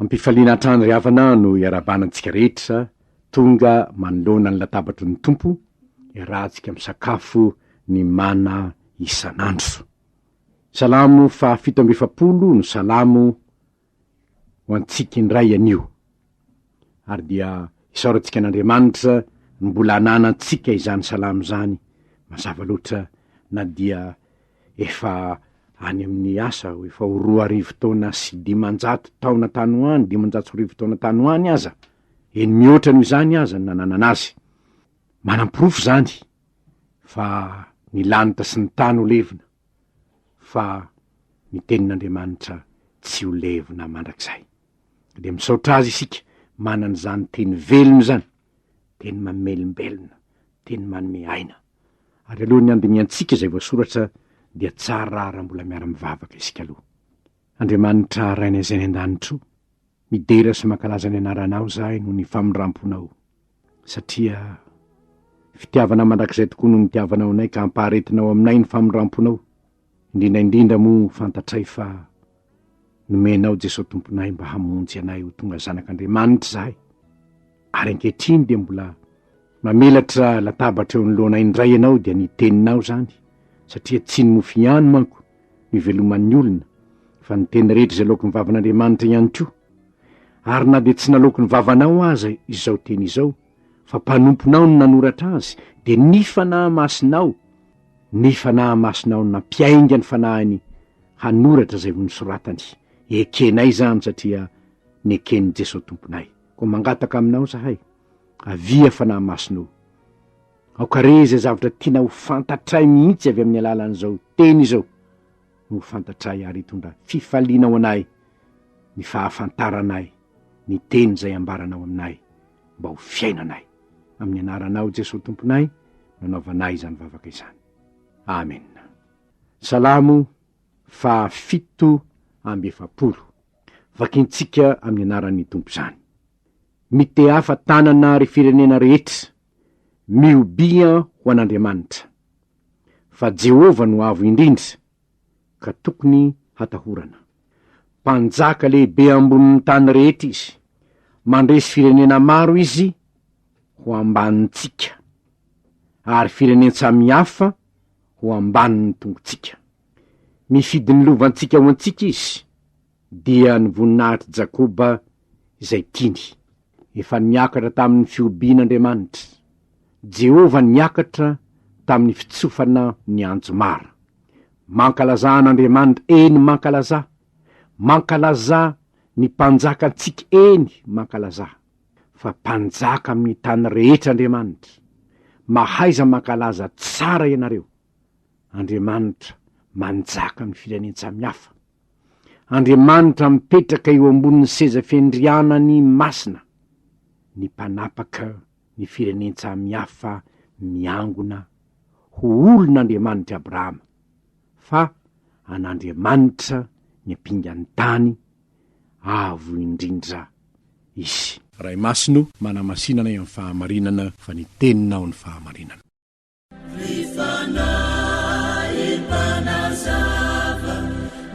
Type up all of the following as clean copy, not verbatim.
Am-pifaliana hatrany ry havana no iarahabana antsika rehetra tonga manoloana ny latabatry ny Tompo, iarahantsika misakafo ny mana isan'andro. Salamo faha 47 no salamo ho antsika indray anio. Ary dia isaorantsika an'Andriamanitra ny mbola ananantsika izany salamo izany, mazava loatra na dia efa any amin'ny asa efa ho 2000 taona sy 500 taona tany ho any, 1500 taona tany ho any aza, eny mihoatra noho izany aza ny nananana azy. Manam-porofo izany fa ny lanitra sy ny tany ho levona. fa ny tenin'Andriamanitra tsy ho levona mandrakizay. Dia misaotra azy isika manana izany teny velona izany, teny mamelombelona, teny manome aina. Ary alohan'ny handinihantsika izay voasoratra dia tsara raha mbola miara-mivavaka isika aloha. Andriamanitra Rainay izay any an-danitra o, midera sy mankalaza ny anaranao izahay noho ny famindram-ponao. Satria fitiavana mandrakizay tokoa no nitiavanao anay ka ampaharetinao aminay ny famindram-ponao. Indrindra indrindra moa fantatray fa nomenao Jesoa Tomponay mba hamonjy anay ho tonga zanak'Andriamanitra izahay. Ary ankehitriny dia mbola mamelatra latabatra eo anoloanay indray ianao dia ny teninao izany satria tsy ny mofo ihany manko no iveloman'ny olona fa ny teny rehetra izay aloaky ny vavan'Andriamanitra ihany koa. Ary na dia tsy naloaky ny vavanao aza izao teny izao, fa mpanomponao no nanoratra azy, dia ny Fanahy Masinao, ny Fanahy Masinao no nampiainga ny fanahiny hanoratra izay ho nosoratany. Ekenay izany satria neken'i Jesoa Tomponay. Koa mangataka aminao izahay, avia Fanahy Masina o! Aoka re izay zavatra tiana ho fantatray mihitsy avy amin'ny alalan'izao teny izao no ho fantatray ary hitondra fifaliana ho anay ny fahafantaranay ny teny izay ambaranao aminay mba ho fiainanay. Amin'ny anaranao Jesoa Tomponay no anaovanay izany vavaka izany. Amena. Salamo faha 47. Vakintsika amin'ny anaran'ny Tompo izany. Mitehafa tanana ry firenena rehetra, mihobia ho an'Andriamanitra. Fa Jehovah no avo indrindra, ka tokony hatahorana. Mpanjaka lehibe ambonin'ny tany rehetra izy. Mandresy firenena maro izy ho ambanintsika, ary firenen-tsamihafa ho ambanin'ny tongotsika. Mifidy ny lovantsika ho antsika izy, dia ny voninahitr'i Jakoba izay tiany. Efa niakatra tamin'ny fihobiana Andriamanitra. Jehovah niakatra tamin'ny fitsofana ny anjomara. Mankalazà an'Andriamanitra, eny, mankalazà. Mankalazà ny Mpanjakantsika, eny, mankalazà. Fa Mpanjaka amin'ny tany rehetra Andriamanitra. Mahaiza mankalaza tsara ianareo. Andriamanitra manjaka amin'ny firenen-tsamihafa. Andriamanitra mipetraka eo ambonin'ny seza fiandrianany masina. Ny mpanapaka ny firenen-tsamihafa miangona ho olon'Andriamanitr'i Abrahama, fa an'Andriamanitra ny ampingan'ny tany avo indrindra Izy. Ray Masina o, manamasina anay amin'ny fahamarinana, fa ny Teninao ny fahamarinana. Ry Fanahy Mpanazava,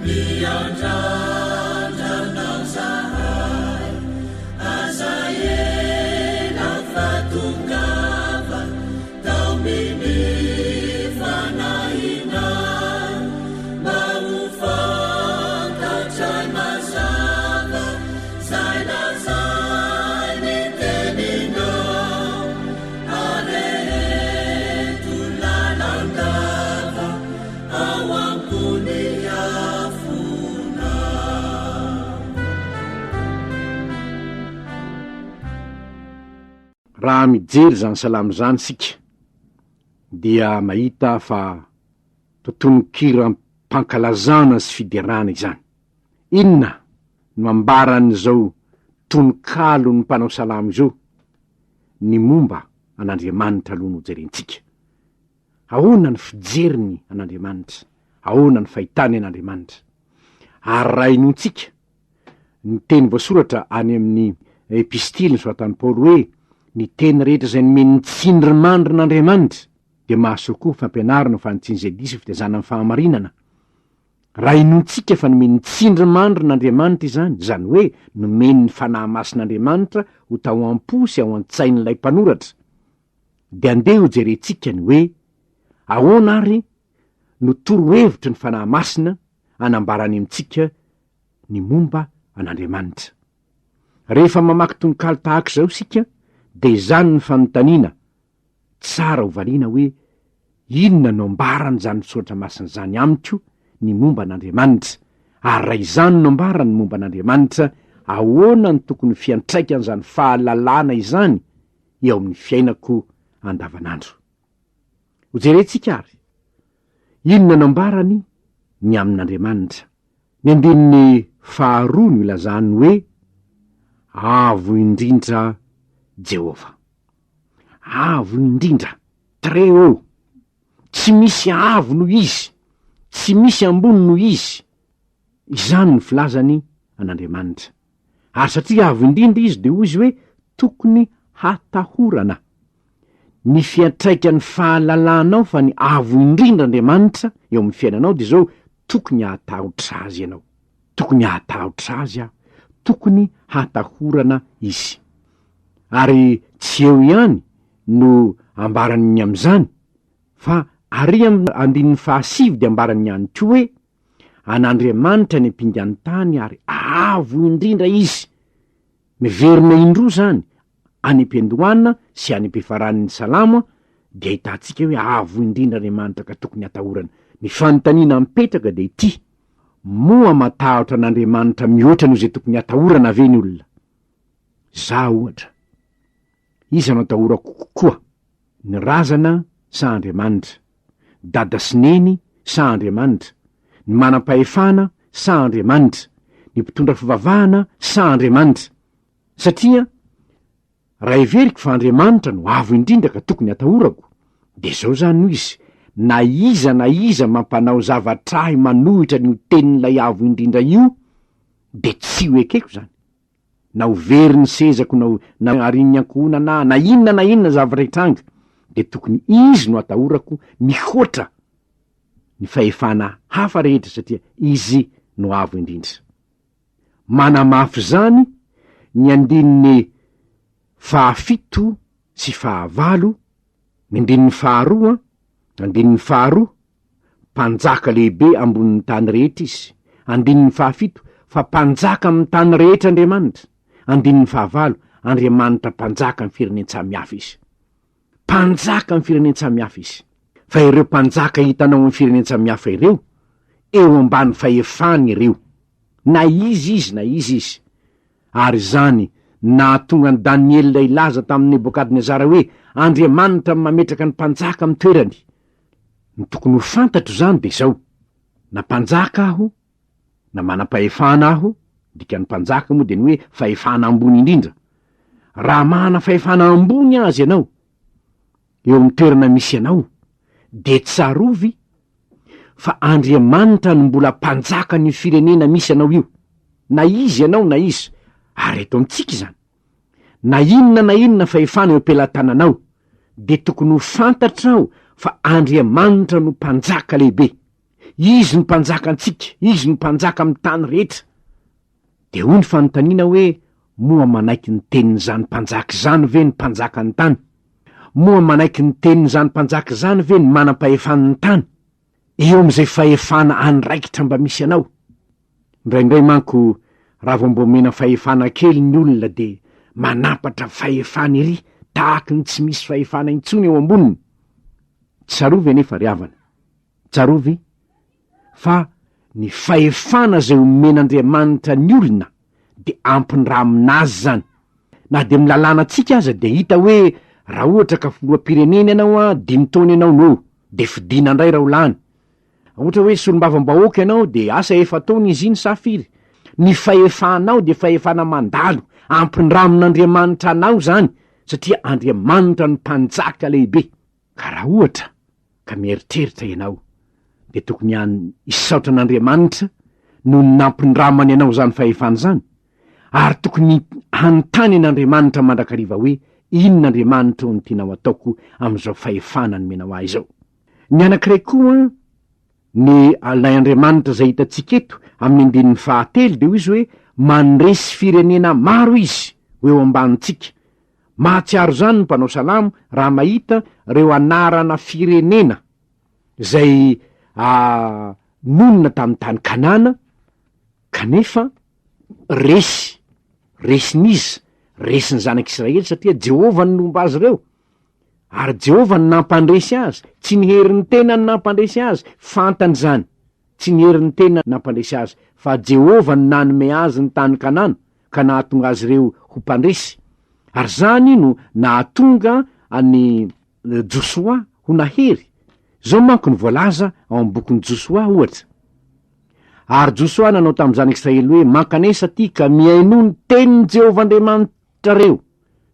miandrandra Anao zahay. Aza ela fa tongava, taomy ny fanahinay, mba ho fantatray mazava zay lazain'ny teninao. Areheto lalandava ao am-pony afona. Raha mijery izany salamo izany isika dia mahita fa totononkiram-pankalazana sy fiderana izany. Inona no ambaran'izao tononkalon'ny mpanao salamo izao? Ny momba an'Andriamanitra aloha no jerentsika. Ahoana ny fijeriny an'Andriamanitra? Ahoana ny fahitany an'Andriamanitra? Ary raha henointsika ny teny voasoratra any amin'ny epistily nosoratan'i Paoly hoe ny teny rehetra izay nomen'ny tsindrimandrin'Andriamanitra dia mahasoa koa fampianarana ho fanitsiana izay diso fitaizana amin'ny fahamarinana. Raha inoantsika fa nomen'ny tsindrimandrin'Andriamanitra izany, izany hoe nomen'ny Fanahy Masin'Andriamanitra ho tao am-po sy ao an-tsain'ilay mpanoratra, dia andeha hojerentsika ny hoe ahoana ary no torohevitry ny Fanahy Masina anambarany amintsika ny momba an'Andriamanitra. Rehefa mamaky tononkalo tahaka izao isika dia izany ny fanontaniana tsara ho valiana hoe inona no ambaran'izany soratra masina izany amiko ny momba an'Andriamanitra, ary raha izany no ambarany ny momba an'Andriamanitra, ahoana no tokony ho fiantraikan'izany fahalalana izany eo amin'ny fiainako andavanandro? Hojerentsika àry inona no ambarany ny amin'Andriamanitra. Ny andininy faharoa no ilazany hoe Avo indrindra Jehovah. Avo indrindra, très haut. Tsy misy avo noho Izy, tsy misy ambony noho Izy. Izany no filazany an'Andriamanitra. Ary satria avo indrindra Izy dia hoy Izy hoe tokony hatahorana. Ny fiantraikan'ny fahalalanao fa ny Avo Indrindra Andriamanitra eo amin'ny fiainanao dia izao, tokony hahatahotra Azy ianao. Tokony hahatahotra Azy aho. Tokony hatahorana Izy. Ary tsy eo ihany no ambarany ny amin'izany, fa ary amin'ny andininy fahasivy dia ambarany ihany koa hoe, An'Andriamanitra ny ampingan'ny tany ary avo indrindra Izy. Miverina indroa izany, any am-piandohana sy any am-piafaran'ny Salamo dia ahitantsika hoe avo indrindra Andriamanitra ka tokony hatahorana. Ny fanontaniana mipetraka dia ity, moa matahotra an'Andriamanitra mihoatra noho izay tokony hatahorana ve ny olona? Za ohatra, iza no atahorako kokoa, ny razana sa Andriamanitra? Dada sy Neny sa Andriamanitra? Ny manam-pahefana sa Andriamanitra? Ny mpitondra fivavahana sa Andriamanitra? Satria raha heveriko fa Andriamanitra no avo indrindra ka tokony hatahorako, dia izao izany no izy, na iza na iza mampanao zavatra ahy manohitra an'io tenin'ilay avo indrindra io, dia tsy ho ekeko izany. Na ho very ny sezako na ho na harian'ny ankohonana aho, na inona na inona zavatra hitranga, dia tokony Izy no atahorako mihoatra ny fahefana hafa rehetra satria Izy no avo indrindra. Manamafy izany ny andininy fahafito sy fahavalo, ny andininy faharoa, andininy faharoa, Mpanjaka lehibe ambonin'ny tany rehetra izy, andininy fahafito, fa Mpanjaka amin'ny tany rehetra Andriamanitra, andininy fahavalo, Andriamanitra Mpanjaka amin'ny firenen-tsamihafa izy. Mpanjaka amin'ny firenen-tsamihafa izy. Fa ireo mpanjaka hitanao amin'ny firenen-tsamihafa ireo, eo ambany fahefany ireo. Na iza izy na iza izy. Ary izany nahatonga an'i Daniela hilaza tamin'i Nebokadnezara hoe, Andriamanitra no mametraka ny mpanjaka amin'ny toerany. Ny tokony ho fantatro izany dia izao, na mpanjaka aho, na manam-pahefana aho, dikan'ny mpanjaka moa dia ny hoe fahefana ambony indrindra. Raha manana fahefana ambony aza ianao, eo amin'ny toerana misy anao, dia tsarovy fa Andriamanitra no mbola mpanjakan'io firenena misy anao io, na iza ianao na iza, ary eto amintsika izany. Na inona na inona fahefana eo am-pelatananao, dia tokony ho fantatrao fa Andriamanitra no Mpanjaka lehibe. Izy no Mpanjaka antsika, Izy no Mpanjaka amin'ny tany rehetra. Dia hoy ny fanontaniana hoe, moa manaiky ny tenin'izany Mpanjaka izany ve ny mpanjakan'ny tany? Moa manaiky ny tenin'izany Mpanjaka izany ve ny manam-pahefan'ny tany? Eo amin'izay fahefana andraikitra mba misy anao. Indraindray manko raha vao mba omena fahefana kely ny olona dia manampatra fahefana ery tahaky ny tsy misy fahefana intsony eo amboniny. Tsarovy anefa ry havana, tsarovy fa ny fahefana izay omen'Andriamanitra ny olona dia ampindramina azy izany. Na dia amin'ny lalànantsika aza dia hita hoe raha ohatra ka filoham-pirenena ianao an, dimy taona ianao no eo, dia fidiana indray raha ho lany. Ohatra hoe solombavambahoaka ianao dia asa efa-taona izy iny sa firy? Ny fahefanao dia fahefana mandalo, ampindramin'Andriamanitra anao izany satria Andriamanitra no Mpanjaka lehibe. Ka raha ohatra ka mieritreritra ianao dia tokony han hisaotra an'Andriamanitra noho ny nampindramany anao izany fahefana izany, ary tokony hanontany an'Andriamanitra mandrakariva hoe inona Andriamanitra ô no tianao ataoko amin'izao fahefana nomenao ahy izao. Ny anankiray koa. Ny ilay Andriamanitra izay hitantsika eto amin'ny andininy fahatelo dia hoy izy hoe mandresy firenena maro izy ho eo ambanintsika. Mahatsiaro izany ny mpanao salamo raha mahita ireo anarana firenena izay nonina tamin'ny tany Kanana kanefa resy, resin'iza? Resin'ny zanak'Israely satria Jehovah no nomba azy ireo. Ary Jehovah no nampandresy azy, tsy ny herin'ny tenany nampandresy azy, fantany izany, tsy ny herin'ny tenany nampandresy azy, fa Jehovah no nanome azy ny tany Kanana, ka nahatonga azy ireo ho mpandresy. Ary izany no nahatonga an'i Josoa ho nahery. Izao manko no voalaza ao amin'ny bokin'i Josoa, ohatra, Ary Josoa nanao tamin'ny zanak'Israely hoe, Mankanesa aty ka mihainoa ny tenin'i Jehovah Andriamanitrareo.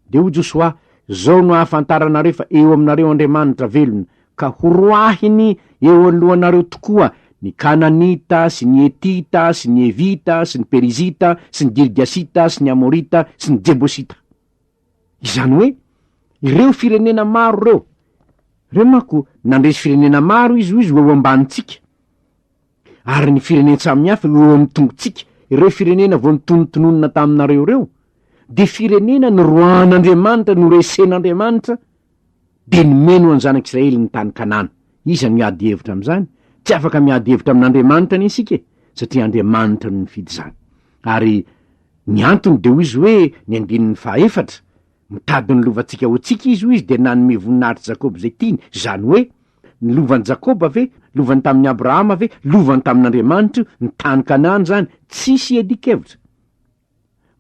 Dia hoy Josoa, Izao no ahafantaranareo fa eo aminareo Andriamanitra velona, ka horoahiny eo alohanareo tokoa ny Kananita sy ny Hetita sy ny Hevita sy ny Perizita sy ny Girgasita sy ny Amorita sy ny Jebosita. Izany hoe, ireo firenena maro ireo. Ireo manko nandresy firenena maro izy, hoy izy, ho eo ambanintsika. Ary ny firenen-tsamihafa eo amin'ny tongotsika, ireo firenena vao notonotononina taminareo ireo, dia firenena noroahan'Andriamanitra, noresen'Andriamanitra, dia nomeny ho an'ny zanak'Israely ny tany Kanana. Iza no miady hevitra amin'izany? Tsy afaka miady hevitra amin'Andriamanitra anie isika e, satria Andriamanitra no nifidy izany. Ary ny antony dia hoy izy hoe, ny andininy fahaefatra, Mitady ny lovantsika ho antsika izy, hoy izy, dia nanome voninahitr'i Jakoba izay tiany, izany hoe, ny lovan'i Jakoba ve, lovany tamin'i Abrahama ve, lovany tamin'Andriamanitra io, ny tany Kanana izany, tsisy iadian-kevitra.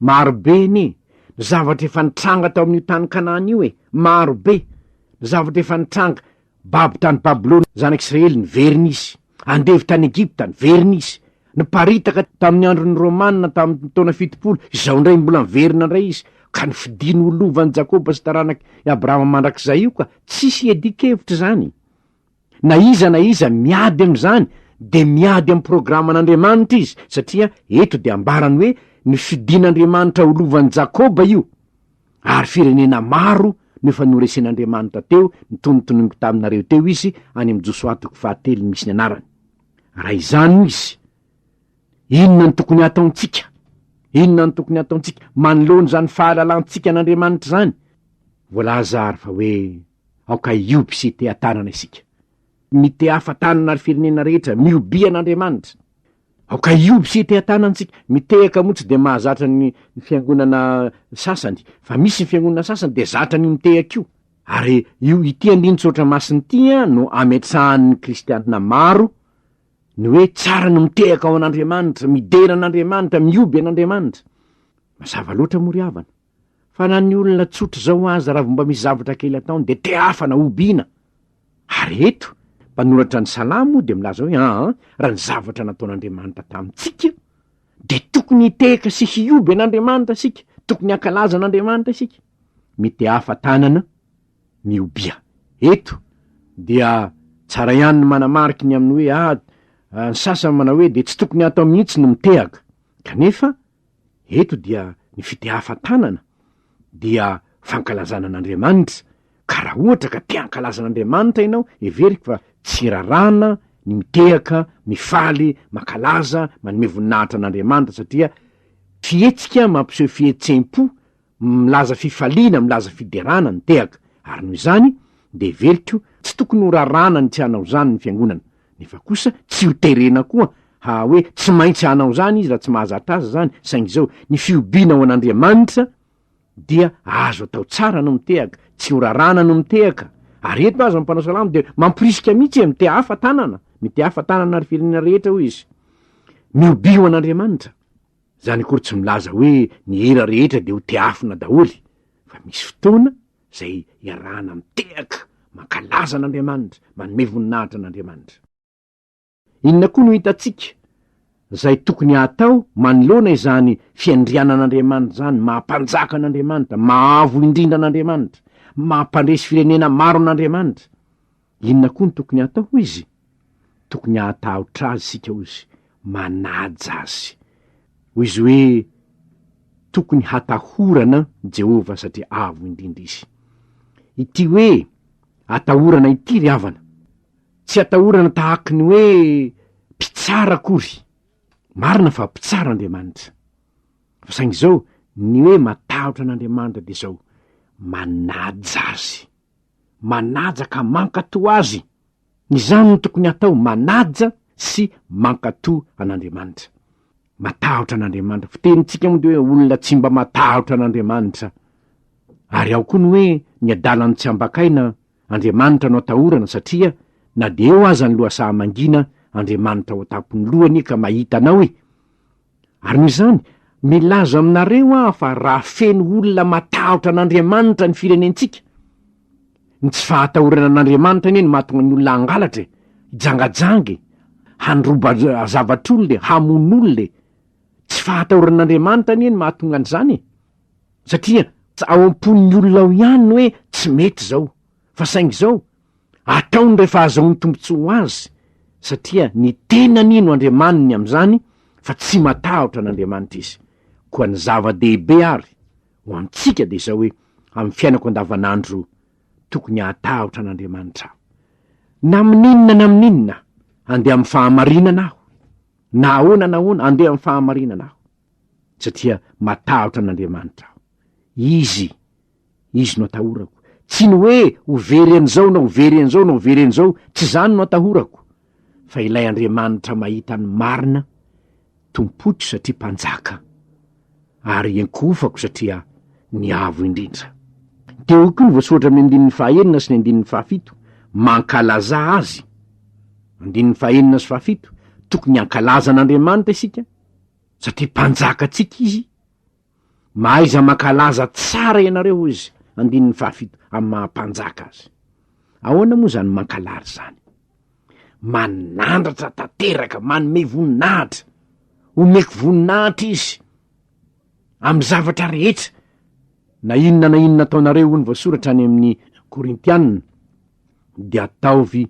Maro be anie ny zavatra efa nitranga tao amin'io tany Kanana io e, maro be ny zavatra efa nitranga, Babo tany Babylona, zanak'Israely, niverina izy. Andevo tany Egypta, niverina izy. Niparitaka tamin'ny andron'ny Romana tamin'ny taona 70, izao indray mbola niverina indray izy. Ka nofidiny ho lovan'i Jakoba sy taranak'i Abrahama mandrakizay io ka tsisy iadian-kevitra izany. Na iza na iza miady amin'izany dia miady amin'ny programan'Andriamanitra izy, satria eto dia ambarany hoe nofidin'Andriamanitra ho lovan'i Jakoba io. Ary firenena maro no efa noresen'Andriamanitra teo, notonotononiko taminareo teo izy, any amin'i Josoa toko fahatelo misy ny anarany. Raha izany no izy, inona no tokony hataontsika? Inona no tokony hataontsika manoloana izany fahalalantsika an'Andriamanitra izany? Voalaza ary fa hoe aoka hioby sy hiteha-tanana isika. Mitehafa tanana ry firenena rehetra, miobia an'Andriamanitra. Aoka hioby sy hiteha-tanana isika. Mitehaka moa tsy dia mahazatra ny fiangonana sasany, fa misy ny fiangonana sasany dia zatra an'io mitehaka io. Ary io ity andinin-tsoratra masina ity no ametrahan'ny kristianina maro ny hoe tsara ny mitehaka ao an'Andriamanitra, midera an'Andriamanitra, mihoby an'Andriamanitra. Mazava loatra moa ry havana, fa na ny olona tsotra izao aza raha vao mba misy zavatra kely ataony dia tehafana, hobiana. Ary eto, mpanoratra ny Salamo dia milaza hoe, Aa, raha ny zavatra nataon'Andriamanitra tamintsika, dia tokony hitehaka sy hihoby an'Andriamanitra isika, tokony hankalaza an'Andriamanitra isika. Mitehafa tanana, mihobia. Eto dia tsara ihany ny manamariky ny amin'ny hoe, ah, ny sasany manao hoe dia tsy tokony hatao mihitsy ny mitehaka. Kanefa, Eto dia ny fitehafa-tanana dia fankalazana an'Andriamanitra, ka raha ohatra ka te hankalaza an'Andriamanitra ianao, heveriko fa tsy raràna ny mitehaka, mifaly, mankalaza, manome voninahitra an'Andriamanitra satria fihetsika mampiseho fihetsem-po Milaza fifaliana, milaza fiderana ny tehaka. Ary noho izany, dia heveriko, tsy tokony ho raràna ny tsy hanao izany ny fiangonana. Nefa kosa, tsy ho terena koa, ha, hoe tsy maintsy hanao izany izy raha tsy mahazatra azy izany. Saingy izao, ny fihobiana ho an'Andriamanitra dia azo atao tsara no mitehaka, tsy ho raràna no mitehaka. Ary eto aza ny mpanao salamo dia mamporisika mihitsy e, mitehafa tanana, mitehafa tanana ry firenena rehetra hoy izy. Mihobia ho an'Andriamanitra. Izany akory tsy milaza hoe ny hira rehetra dia ho tehafina daholo, fa misy fotoana izay iarahana mitehaka, mankalaza an'Andriamanitra, manome voninahitra an'Andriamanitra. Inona koa no hitantsika izay tokony hatao manoloana izany fiandrianan'Andriamanitra izany, maha mpanjaka an'Andriamanitra, maha avo indrindra an'Andriamanitra, maha mpandresy firenena maro an'Andriamanitra? Inona koa no tokony hatao hoy izy? Tokony hahatahotra azy isika hoy izy, manaja azy. Hoy izy hoe tokony hatahorana Jehovah satria avo indrindra izy. Ity hoe atahorana ity ry havana. Tsy atahorana tahaky ny hoe mpitsara akory. Marina fa mpitsara Andriamanitra. Fa saingy izao, ny hoe matahotra an'Andriamanitra dia izao, manaja Azy. Manaja ka mankatò Azy. Izany no tokony hatao, manaja sy mankatò an'Andriamanitra. Matahotra an'Andriamanitra. Fitenintsika moa dia hoe olona tsy mba matahotra an'Andriamanitra. Ary ao koa ny hoe ny adalan'ny tsy ambakaina, Andriamanitra no atahorana satria na dia eo aza ny lohasaha mangina, Andriamanitra ao an-tampon'ny loha anie ka mahita anao e! Ary noho izany, milaza aminareo aho fa raha feno olona matahotra an'Andriamanitra ny firenentsika, ny tsy fahatahorana an'Andriamanitra anie no mahatonga ny olona hangalatra e, hijangajanga e, handroba zavatr'olona e, hamono olona e. Tsy fahatahorana an'Andriamanitra anie no mahatonga an'izany e. Satria ao am-pon'ny olona ao ihany ny hoe tsy mety izao, fa saingy izao, Ataony rehefa ahazahoany tombontsoa ho azy, satria ny tenany no andriamaniny amin'izany fa tsy matahotra an'Andriamanitra izy. Koa ny zava-dehibe ary ho antsika dia izao hoe, amin'ny fiainako andavanandro, tokony hahatahotra an'Andriamanitra aho. Na amin'inona na amin'inona, handeha amin'ny fahamarinana aho. Na ahoana na ahoana, handeha amin'ny fahamarinana aho. Satria matahotra an'Andriamanitra aho. Izy Izy no atahorako. Tsy ny hoe ho very an'izao na ho very an'izao na ho very an'izao, tsy izany no atahorako. Fa ilay Andriamanitra mahita ny marina, tompoiko satria mpanjaka, ary iankohofako satria ny Avo Indrindra. Dia hoy koa ny voasoratra amin'ny andininy fahaenina sy ny andininy fahafito, Mankalazà Azy. Andininy fahaenina sy fahafito, tokony hankalaza an'Andriamanitra isika, satria mpanjakantsika Izy. Mahaiza mankalaza tsara ianareo, hoy izy, andininy fahafito, amin'ny maha-mpanjaka azy. Ahoana moa izany mankalaza izany? Manandratra tanteraka, manome voninahitra. Omeko voninahitra izy amin'ny zavatra rehetra. Na inona na inona ataonareo, hoy ny voasoratra any amin'ny Korintianina, dia ataovy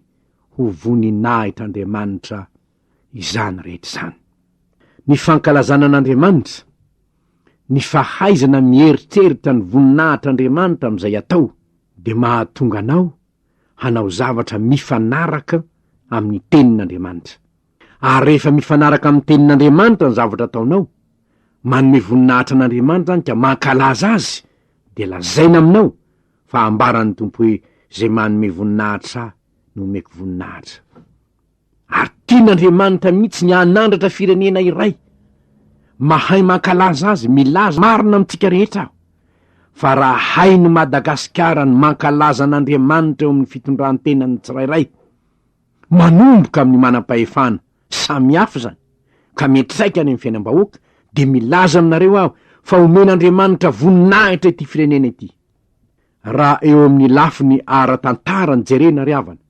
ho voninahitr'Andriamanitra izany rehetra izany. Ny fankalazana an'Andriamanitra, ny fahaizana mieritreritra ny voninahitr'Andriamanitra amin'izay atao, dia mahatonga anao hanao zavatra mifanaraka amin'ny Tenin'Andriamanitra. Ary rehefa mifanaraka amin'ny Tenin'Andriamanitra ny zavatra ataonao, manome voninahitra an'Andriamanitra izany ka mankalaza Azy, dia lazaina aminao fa ambaran'ny Tompo hoe, Izay manome voninahitra Ahy no omeko voninahitra. Ary tian'Andriamanitra mihitsy ny hanandratra firenena iray mahay mankalaza azy, milaza marina amintsika rehetra aho fa raha hain'i Madagasikara ny mankalaza an'Andriamanitra eo amin'ny fitondran-tenan'ny tsirairay, manomboka amin'ny manam-pahefana samihafa izany ka miantraika any amin'ny fiainam-bahoaka, dia milaza aminareo aho fa omen'Andriamanitra voninahitra ity firenena ity. Raha eo amin'ny lafiny ara-tantara no jerena ry havana,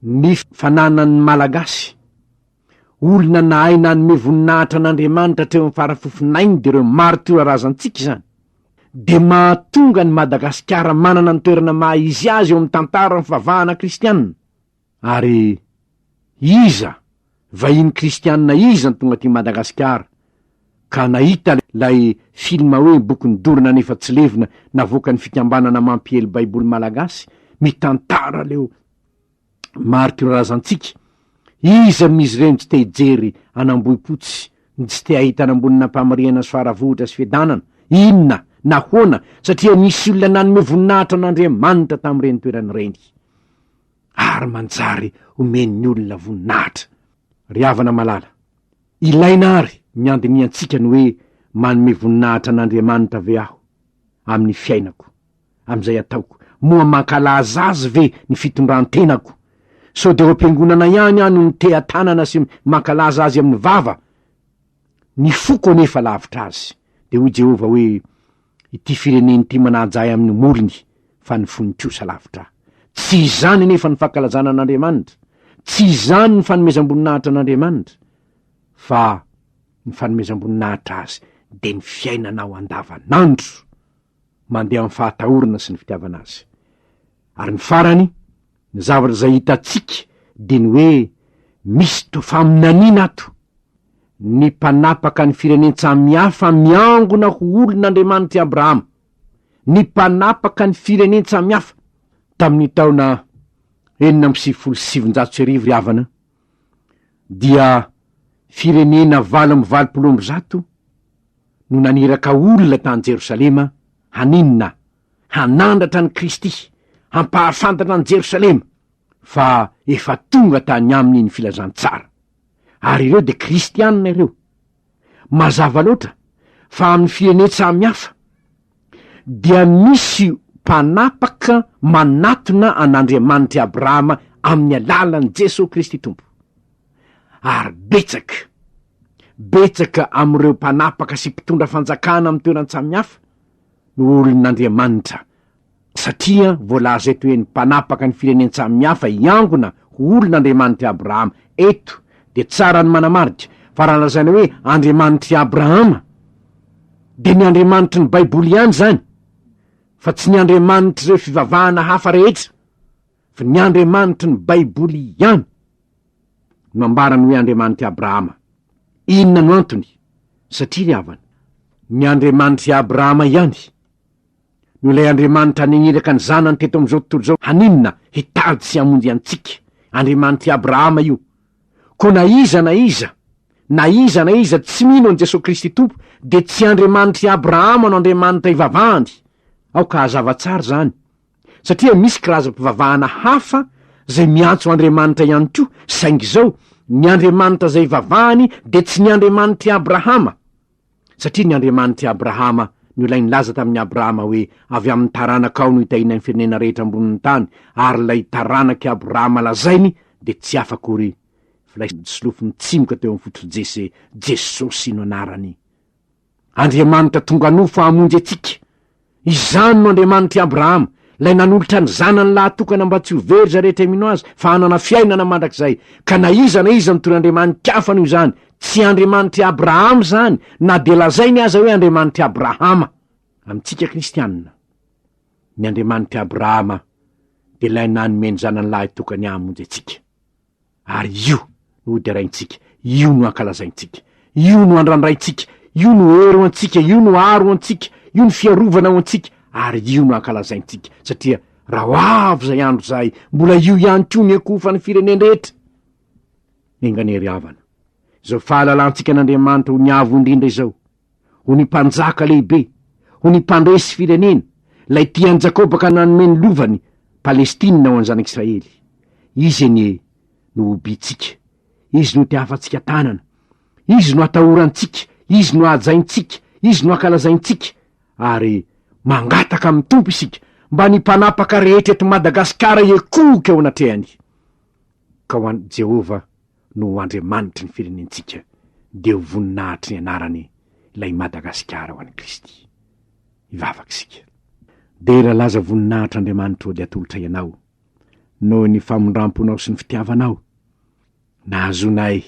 ny fananan'ny Malagasy, olona nahay nanome voninahitra an'Andriamanitra hatreo amin'ny fara-fofonainy dia ireo maritiora razantsika izany, dia mahatonga an'i Madagasikara manana ny toerana maha izy azy eo amin'ny tantaran'ny fivavahana kristianina. Ary iza, vahiny kristianina iza no tonga aty Madagasikara ka nahita ilay film hoe Boky nodorana nefa tsy levona navoakan'ny fikambanana mampiely baiboly malagasy mitantara leo martiora-razantsika? Iza amin'izy ireo no tsy te hijery an'Ambohipotsy, ny tsy te hahita an'Ambonin'Ampamarihana sy Faravohitra sy Fiadanana? Inona? Nahoana? Satria nisy olona nanome voninahitra an'Andriamanitra tamin'ireny toerana ireny. ary manjary omen'ny olona voninahitra. Ry havana malala, ilaina àry ny handinihantsika ny hoe manome voninahitra an'Andriamanitra ve aho amin'ny fiainako, amin'izay ataoko? Moa mankalaza Azy ve ny fitondran-tenako? Sao dia ao am-piangonana ihany aho no miteha-tanana sy mankalaza Azy amin'ny vava? Ny foko anefa lavitra Azy. Dia hoy Jehovah hoe, Ity firenena ity manaja ahy amin'ny molony, fa ny fony kosa lavitra ahy. Tsy izany anefa ny fankalazana an'Andriamanitra, tsy izany ny fanomezam-boninahitra an'Andriamanitra, fa ny fanomezam-boninahitra Azy dia ny fiainanao andavanandro, mandeha amin'ny fahatahorana sy ny fitiavana Azy. Ary ny farany, ny zavatra izay hitantsika dia ny hoe misy toa faminaniana ato, ny mpanapaka ny firenen-tsamihafa miangona ho olon'Andriamanitr'i Abrahama, ny mpanapaka ny firenen-tsamihafa tamin'ny taona. 1996 ry havana dia firenena 188 no naniraka olona tany Jerosalema haninona? Hanandratra an'i Kristy, hampahafantatra an'i Jerosalema fa efa tonga tany aminy ny filazantsara. Ary ireo dia kristianina ireo. Mazava loatra fa amin'ny firenen-tsamy hafa dia misy mpanapaka manatona an'Andriamanitr'i Abrahama amin'ny alalan'i Jesoa Kristy Tompo. Ary betsaka, betsaka amin'ireo mpanapaka sy mpitondra fanjakana amin'ny toeran-tsamihafa no olon'Andriamanitra, satria voalaza eto hoe ny mpanapaka ny firenen-tsamihafa hiangona ho olon'Andriamanitr'i Abrahama. Eto dia tsara ny manamarika fa raha lazaina hoe Andriamanitr'i Abrahama dia ny Andriamanitry ny Baiboly ihany izany fa tsy ny Andriamanitr'ireo fivavahana hafa rehetra fa ny Andriamanitry ny Baiboly ihany no ambarany hoe Andriamanitr'i Abrahama. Inona no antony? Satria ry havana, ny Andriamanitr'i Abrahama ihany no ilay Andriamanitra naniraka ny Zanany teto amin'izao tontolo izao haninona? Hitady sy hamonjy antsika. Andriamanitr'i Abrahama io. Koa na iza na iza, na iza na iza tsy mino an'i Jesoa Kristy Tompo dia tsy Andriamanitr'i Abrahama no Andriamanitra ivavahany. Aoka hazava tsara izany. Satria misy karazam-pivavahana hafa izay miantso Andriamanitra ihany koa, saingy izao, ny Andriamanitra izay ivavahany dia tsy ny Andriamanitr'i Abrahama. Satria ny Andriamanitr'i Abrahama no ilay nilaza tamin'i Abrahama hoe, Avy amin'ny taranakao no hitahiana ny firenena rehetra ambonin'ny tany, ary ilay taranak'i Abrahama lazainy dia tsy hafa akory fa ilay solofo nitsimoka teo amin'ny fototr'i Jese, Jesosy no anarany. Andriamanitra tonga nofo hamonjy antsika. Izany no Andriamanitr'i Abrahama, ilay nanolotra ny zanany lahatokana mba tsy ho very izay rehetra mino azy, fa hanana fiainana mandrakizay. Ka na iza na iza mitory andriamani-kafa noho izany, tsy Andriamanitr'i Abrahama izany, na dia lazainy aza hoe Andriamanitr'i Abrahama. Amintsika kristianina, ny Andriamanitr'i Abrahama dia ilay nanome ny zanany lahitokany hamonjy antsika. Ary io no hoderaintsika, io no ankalazaintsika, io no andrandraintsika, io no hery ho antsika, io no aro ho antsika, io no fiarovana ho antsika, ary io no ankalazaintsika, satria raha ho avy izay andro izay, mbola io ihany koa ny ankohofan'ny firenen-drehetra. Enga anie ry havana, izao fahalalantsika an'Andriamanitra ho ny Avo Indrindra izao, ho ny Mpanjaka lehibe, ho ny Mpandresy firenena, ilay tia an'i Jakoba ka nanome ny lovany, Palestina, ho an'ny zanak'Israely. Izy anie no hobintsika, Izy no itiavantsika tanana, Izy no atahorantsika, Izy no hajaintsika, Izy no ankalazaintsika, ary mangataka amin'ny Tompo isika mba ny mpanapaka rehetra eto Madagasikara hiekohoka eo anatrehany, ka ho an'i Jehovah no ho Andriamanitry ny firenentsika, dia ho voninahitry ny anarany ilay Madagasikara ho an'i Kristy. Hivavaka isika. Dera laza voninahitra Andriamanitra ô dia atolotray Anao noho ny famindramponao sy ny fitiavanao nahazoanay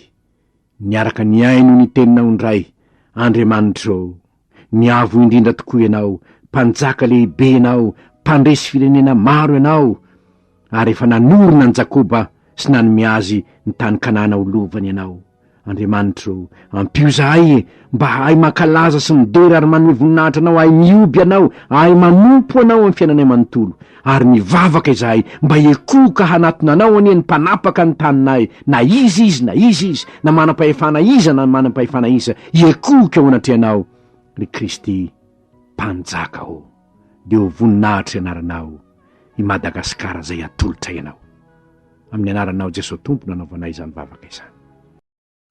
niaraka nihaino ny teninao indray Andriamanitra ô ny avo indrindra tokoa Ianao Mpanjaka lehibe Ianao Mpandresy firenena maro Ianao ary efa nanorina an'i Jakoba sy nanome azy ny tany Kanana ho lovany Ianao. Andriamanitra ô, ampio izahay e, mba hahay mankalaza sy midera ary manome voninahitra Anao, hahay mihoby Anao, hahay manompo Anao amin'ny fiainanay manontolo. Ary mivavaka izahay mba hiekohoka hanatona Anao anie ny mpanapaka ny taninay, na iza izy na iza izy, na manam-pahefana iza na manam-pahefana iza, hiekohoka eo anatrehanao, ry Kristy Mpanjaka ô. Dia ho voninahitry ny anaranao i Madagasikara izay atolotray Anao. Amin'ny anaranao Jesoa Tompo no anaovanay izany vavaka izany.